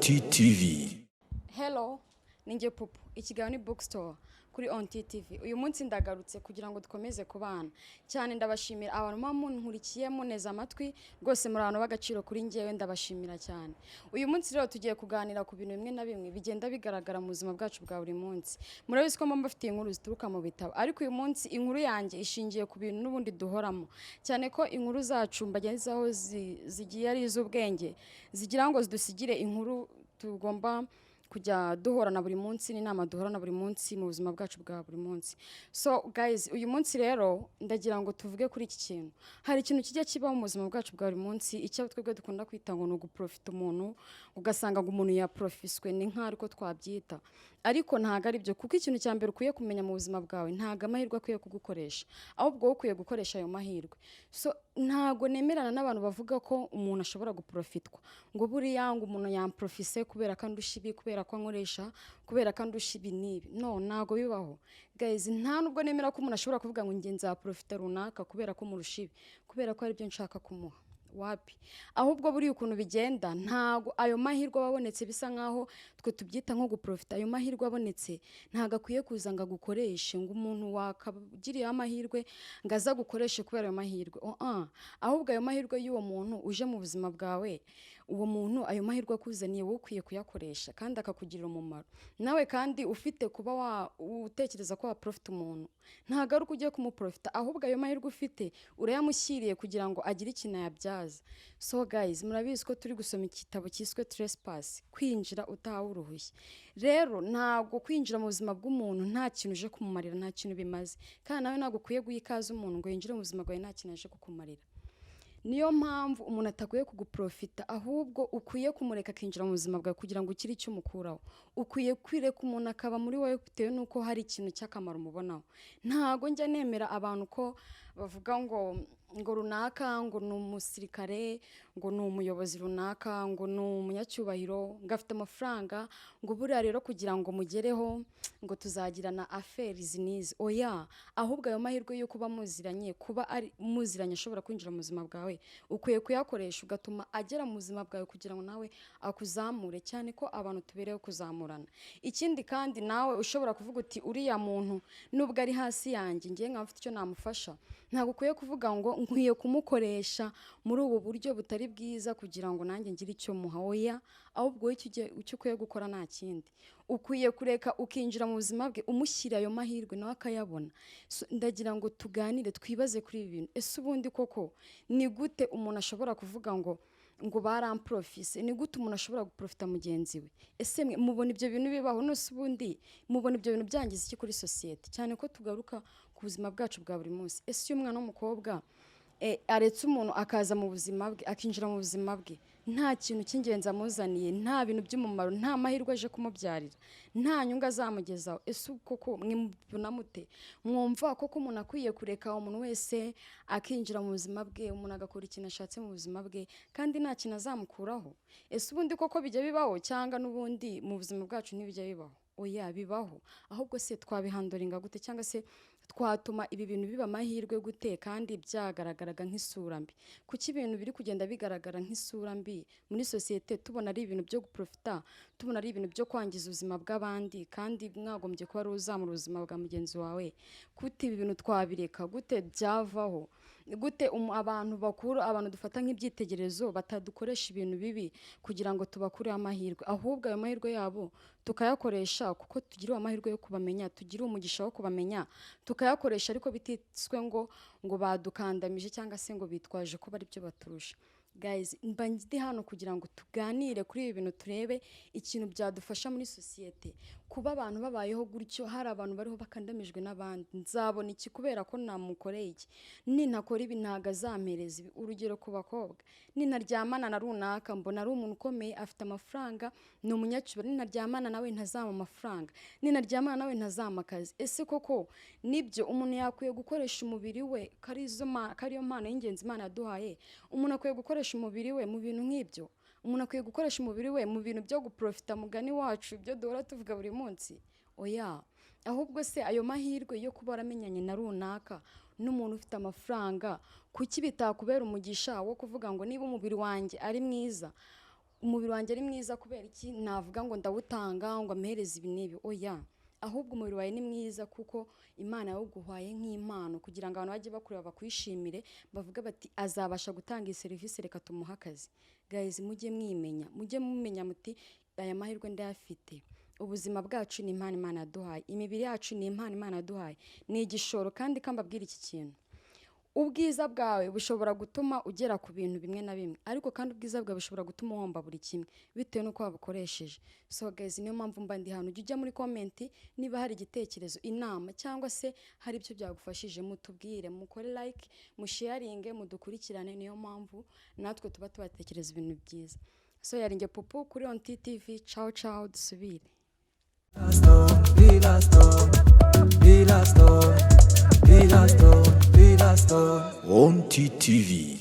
TV. Hello, ninjye Pupu. Ikiganiro ni Bookstore kuri On TV. Uyu munsi ndagarutse kugira ngo dukomeze kubana cyane. Ndabashimira abantu muba munkurikiye, muneze amatwi. Rwose muri abantu b'agaciro kuri njyewe, ndabashimira cyane. Uyu munsi rero tugiye kuganira ku bintu bimwe na bimwe bigenda bigaragara mu buzima bwacu bwa buri munsi. Murabizi ko mba mbafitiye inkuru zituruka mu bitabo, ariko uyu munsi inkuru yanjye ishingiye ku bintu n'ubundi duhoramo cyane, ko inkuru zacu mbagezaho zigiye ari iz'ubwenge, zigira ngo zidusigire inkuru tugomba kujya duhorana buri munsi n'inama duhorana buri munsi mu buzima bwacu bwa buri munsi. So guys, uyu munsi rero ndagira ngo tuvuge kuri iki kintu. Hari ikintu kijya kibaho mu buzima bwacu bwa buri munsi, icyo twebwe dukunda kwita ngo ni uguprofita umuntu, ugasanga ngo umuntu yaprofiswe, ni nk'aho ariko twabyita, ariko ntabwo ari byo, kuko ikintu cya mbere ukwiye kumenya mu buzima bwawe, ntabwo amahirwe akwiye kugukoresha, ahubwo wowe ukwiye gukoresha ayo mahirwe. So ntabwo nemerana n'abantu bavuga ko umuntu ashobora guprofitwa, ngo buriya ngo umuntu yamprofise kubera ko andusha ibi, kubera ko ankoresha, kubera ko andusha ibi n'ibi. No, ntabwo bibaho guys. Nta nubwo nemera ko umuntu ashobora kuvuga ngo njye nzaprofita runaka kubera ko murusha ibi, kubera ko aribyo nshaka kumuha. Wapi. Ahubwo buriya ukuntu bigenda, ntabwo ayo mahirwe aba abonetse, bisa nkaho twe tubyita nko guprofita. Ayo mahirwe abonetse ntabwo akwiye kuza ngo agukoreshe, ngo umuntu wakagiriyeho amahirwe ngo aze agukoreshe kubera ayo mahirwe. Oh, ah. Ahubwo ayo mahirwe y'uwo muntu uje mu buzima bwawe, uwo muntu ayo mahirwe akuzaniye, wowe ukwiye kuyakoresha kandi akakugirira umumaro nawe. Kandi ufite kuba wa utekereza ko waprofita umuntu, ntabwo ari uko ugiye kumuprofita, ahubwo ayo mahirwe ufite urayamushyiriye kugira ngo agire ikintu ayabyaza. So guys, murabizi ko turi gusoma igitabo cyiswe Trespass, kwinjira utahawe uruhushya. Rero ntabwo kwinjira mu buzima bw'umuntu nta kintu uje kumumarira, nta kintu bimaze. Kandi nawe ntabwo ukwiye guha ikaze umuntu ngo yinjire mu buzima bwawe nta kintu aje kukumarira. Niyo mpamvu umuntu atakwiye kuguprofita, ahubwo ukwiye kumureka akinjira mu buzima bwawe kugira ngo ukire icyo umukuraho. Ukwiye kwireka umuntu akaba muri wowe bitewe n'uko hari ikintu cy'akamaro umubonaho. Ntago njya nemera abantu ko bavuga ngo runaka ngo ni umusirikare, ngo ni umuyobozi runaka, ngo ni umunyacyubahiro, ngo afite amafaranga, ngo buriya rero kugira ngo mugereho ngo tuzagirana affaires izi n'izi. Oya, ahubwo ayo mahirwe yo kuba muziranye, kuba ari muziranye, ashobora kwinjira mu buzima bwawe, ukwiye kuyakoresha ugatuma agera mu buzima bwawe kugira ngo nawe akuzamure, cyane ko abantu tubereyeho kuzamurana. Ikindi kandi, nawe ushobora kuvuga uti uriya muntu nubwo ari hasi yanjye, ngiye nkaba mfite icyo namufasha, ntabwo ukwiye kuvuga ngo nkwiye kumukoresha muri ubu buryo butari bwiza kugira ngo nanjye ngire icyo muha. Oya, ahubwo wowe icyo ukwiye gukora nta kindi, ukwiye kureka ukinjira mu buzima bwe umushyira ayo mahirwe, nawe akayabona. So, ndagira ngo tuganire, twibaze kuri ibi bintu. Ese ubundi koko ni gute umuntu ashobora kuvuga ngo baramprofise? Ni gute umuntu ashobora guprofita mugenzi we? Ese mwe mubona ibyo bintu bibaho? Nose ubundi mubona ibyo bintu byangiza iki kuri sosiyete, cyane ko tugaruka ku buzima bwacu bwa buri munsi? Ese iyo umwana w'umukobwa aretse umuntu akaza mu buzima bwe, akinjira mu buzima bwe nta kintu cy'ingenzi amuzaniye, nta bintu by'umumaro, nta mahirwe aje kumubyarira, nta nyungu azamugezaho, ese koko mwe mubona mute? Mwumva koko umuntu akwiye kureka umuntu wese akinjira mu buzima bwe, umuntu agakora ikintu ashatse mu buzima bwe kandi nta kintu azamukuraho? Ese ubundi koko bijya bibaho, cyangwa n'ubundi mu buzima bwacu ntibijya bibaho? Oya, bibaho. Ahubwo se twabihandlinga gute, cyangwa se twatuma ibi bintu biba amahirwe gute kandi byagaragaraga nk'isura mbi? Kuki ibintu biri kugenda bigaragara nk'isura mbi muri sosiyete, tubona ari ibintu byo guprofita, tubona ari ibintu byo kwangiza ubuzima bw'abandi, kandi mwagombye kuba ari uzamura ubuzima bwa mugenzi wawe? Gute ibi bintu twabireka? Gute byavaho? Gute abantu bakuru, abantu dufata nk'ibyitegererezo, batadukoresha ibintu bibi kugira ngo tubakureho amahirwe, ahubwo ayo mahirwe yabo tukayakoresha kuko tugiriwe amahirwe yo kubamenya, tugiriwe umugisha wo kubamenya, tukayakoresha, ariko bititswe ngo badukandamije cyangwa se ngo bitwaje ko bari byo baturusha? Guys, mba ndi hano kugira ngo tuganire kuri ibi bintu, turebe ikintu byadufasha muri sosiyete. Kuba abantu babayeho gutyo, hari abantu bariho bakandamijwe n'abandi, nzabona iki kubera ko namukoreye iki, nintakora ibi ntabwo azampereza ibi. Urugero ku bakobwa: ninaryamana na runaka, mbona ari umuntu ukomeye, afite amafaranga, ni umunyacyubahiro, ninaryamana nawe ntazampa amafaranga, ninaryamana nawe ntazampa akazi. Ese koko nibyo? Umuntu yakwiye gukoresha umubiri we, ko ariyo mpano y'ingenzi Imana yaduhaye? Umuntu akwiye gukoresha umubiri we mu bintu nk'ibyo? Umuntu akwiye gukoresha umubiri we mu bintu byo guprofita, mugani wacu, ibyo duhora tuvuga buri munsi? Oya. Ahubwo se ayo mahirwe yo kuba waramenyanye na runaka n'umuntu ufite amafaranga, kuki bitakubera umugisha wo kuvuga ngo niba umubiri wanjye ari mwiza Umubiri wanjye ari mwiza kubera iki? Navuga ngo ndawutanga ngo ampereze ibi n'ibi? Oya, ahubwo umubiri wawe ni mwiza kuko Imana yawuguhaye nk'impano, kugira ngo abantu bajye bakureba bakwishimire, bavuge bati: "Azabasha gutanga iyi serivisi, reka tumuhe akazi." Guys, mujye mwimenya, mujye mumenya muti: "Aya mahirwe ndayafite." Ubuzima bwacu ni impano Imana yaduhaye, imibiri yacu ni impano Imana yaduhaye, ni igishoro. Kandi kambabwira iki kintu: ubwiza bwawe bushobora gutuma ugera ku bintu bimwe na bimwe, ariko kandi ubwiza bwawe bushobora gutuma uhomba buri kimwe bitewe n'uko wabukoresheje. So guys, niyo mpamvu mba ndi hano. Ujya ujya muri comment, niba hari igitekerezo, inama, cyangwa se hari ibyo byagufashije, mutubwire, mukore like, musharinge, mudukurikirane. Niyo mpamvu natwe tuba tubatekereza ibintu byiza. So yari njye Pupu kuri On TV. Ciao ciao, dusubire. Villa Stone, Villa Stone, Villa Stone, Villa Stone. On TV.